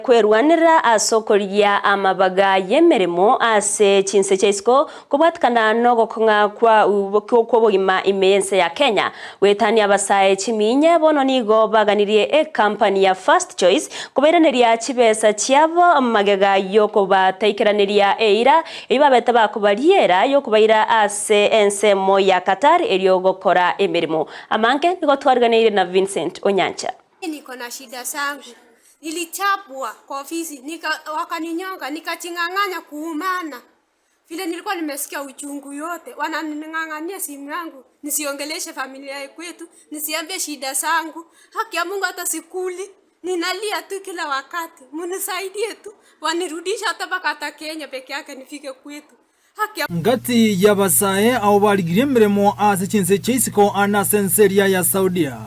kwerwanera ase okorigia amabaga y'emeremo ase chinse chia isiko kobwatikana nogokong'a kw'obogima ime y'ense ya Kenya. Goetania abasae chiminye bono nigo baganirie ekampani ya First Choice kobairaneria chibesa chiabo magega y'okobataikeraneria eira eyio babete bakobariera y'okobaira ase ensemo ya Qatar erio gokora emeremo. Amange nigo twariganeire na Vincent Onyancha. Niko na shida zangu, nilichapwa kwa ofisi, nika, wakaninyonga, nikaching'ang'anya kuumana vile nilikuwa nimesikia uchungu yote, wananing'ang'ania simu yangu nisiongeleshe familia ya kwetu, nisiambie shida zangu. Haki ya Mungu hata sikuli, ninalia tu kila wakati, munisaidie tu, wanirudisha hata mpaka hata Kenya peke yake nifike kwetu. Haki ya Ngati y'abasae abo barigirie emeremo ase chinse chia isiko ande ase ense eria ya Saudia.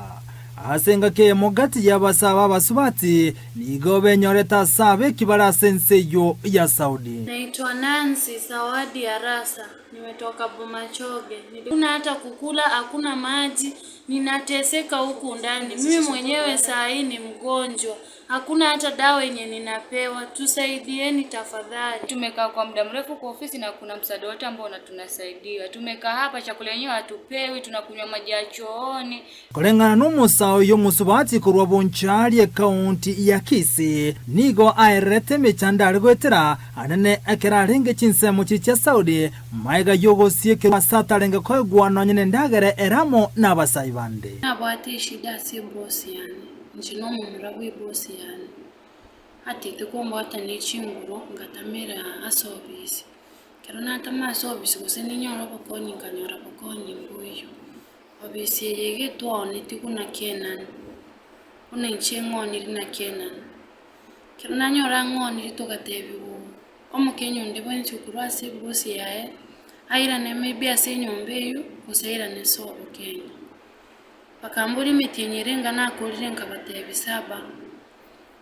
Ase engaki eyemo gati y'abasae b'abasubati nigo benyorete ase abeki bare ase ense eyio ya Saudi. Naitwa Nancy Zawadi Arasa, nimetoka Bomachoge. Hakuna hata kukula, hakuna maji, ninateseka huku ndani. Mimi mwenyewe saa hii ni mgonjwa, hakuna hata dawa yenye ninapewa. Tusaidieni tafadhali. Tumekaa kwa muda mrefu kwa ofisi na kuna msaada wote ambao tunasaidiwa. Tumekaa hapa, chakula yenyewe hatupewi, tunakunywa maji ya chooni. Koreng'ana nomosae oyio omosubati korwa Bonchari ekaunti ya Kisii nigo aererete emechando are goetera anene ekero arenge chinsemo chiria chia Saudi Magega y'ogosiekerwa ase atarenge koegwa nonya nendagera ere amo nabasae bande. Nabwate eshida ase ebosi yane, inche nomomura bw'ebosi yane, atete kombwata ne chinguru ngatamera ase obisi. Ekero natama ase obisi gose ninyore obokonyi nkanyora bokonyi mboiyo. Obisi eye iga etwaoneti buna Kenani, buna inche ng'oniri na Kenani. Ekero nanyora ng'oniri togatebiwa Omokenyi onde bwensi okorwa ase ebosi yaye airane maybe ase enyomba eyio gose airane ase obokenyi. Bakamboria emetienyi ere enga nakorire nkabatebia saba,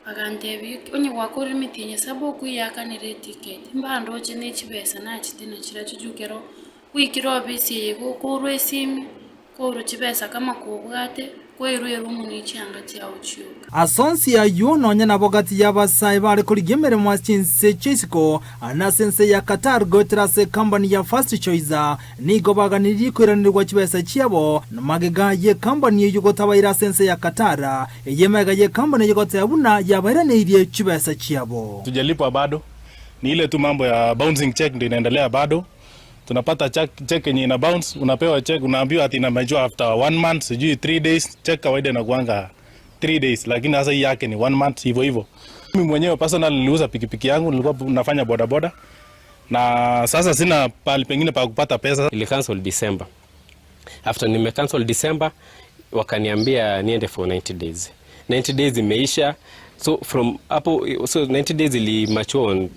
bagantebia onye gwakorire emetienyi saba okoiyakanera eticket, mbandoche ne chibesa nachete nachirachio juu ekero gwaikire ofisi eye iga okourwa esimi. Korwa chibesa kama kobwate, kwairwa erumu ne chianga chiao chioka. Ase onsi ayio, nonya nabo gati y'abasae bare korigia emeremo ase chinse chia isiko na ase ense ya Qatar goetera ase ekambani ya First Choice, nigo baganirie koiranerigwa chibesa chiabo na magega y'ekambani eyio gotabaira ase ense ya Qatar, eye magega y'ekambani eyio goteba buna yabairaneirie chibesa chiabo. Hatujalipwa bado, ni ile tu mambo ya bouncing cheque ndio inaendelea bado. Tunapata check, check yenye ina bounce, unapewa check, unaambiwa ati inamejua after one month, sijui 3 days. Check kawaida inakuanga 3 days, lakini sasa hii yake ni one month hivyo hivyo. Mimi mwenyewe personal niliuza pikipiki yangu, nilikuwa nafanya boda boda na sasa sina pahali pengine pa kupata pesa. Nili cancel December. After nime cancel December wakaniambia niende for 90 days. 90 days imeisha, so from hapo so 90 days ili mature on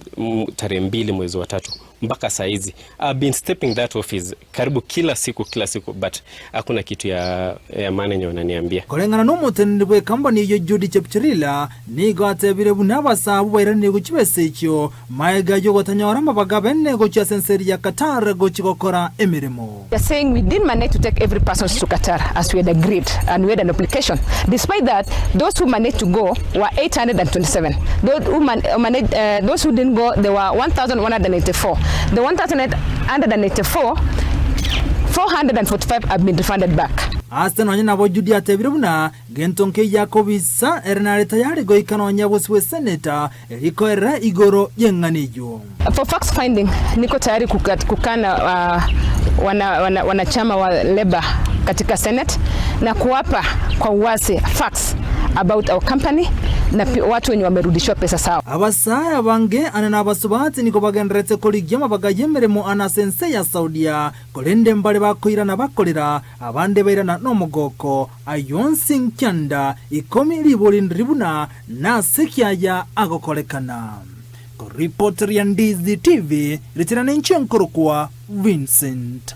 tarehe 2 mwezi wa 3 mpaka saa hizi. I've been stepping that office karibu kila siku kila siku, but hakuna kitu ya maana yenye wananiambia. Koreng'ana nomoteneneri bw'ekambani eyio Judy Chepchirila nigo atebire buna abasae abwo bairanire chibesa echio Magega y'ogotanyora amabaga abene gochia ase ense eria ya Qatar gochia gokora emeremo. We are saying we didn't manage to take every person to Qatar as we had agreed and we had an application. Despite that, those who managed to go were 827. Those who, man, managed, those who didn't go, they were 1,184. The 1,184, 445 have been refunded back. Ase nonya nabo Judy atebire buna gento nkeiyo akobisa ere nare tayari goika nonya bosio bw'eseneta Rikoerera igoro y'eng'ana eyio. For facts finding, niko tayari kukana uh, wana, wana, wanachama wa Labour katika Senate na kuwapa kwa uwazi facts about our company na watu wenye wamerudishiwa pesa sawa. Abasae abange ane nabasubati nigo bagendererete korigia amabaga y'emeremo ane ase ense ya Saudia, korende mbare bakoirana bakorera, abande bairana nomogoko. Ayio onsi nkianda ikomi ribori ndiri buna Nase ki aya agokorekana? Koripoteria Ndizi TV, ritera ninche nkorokwa Vincent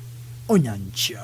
Onyancha.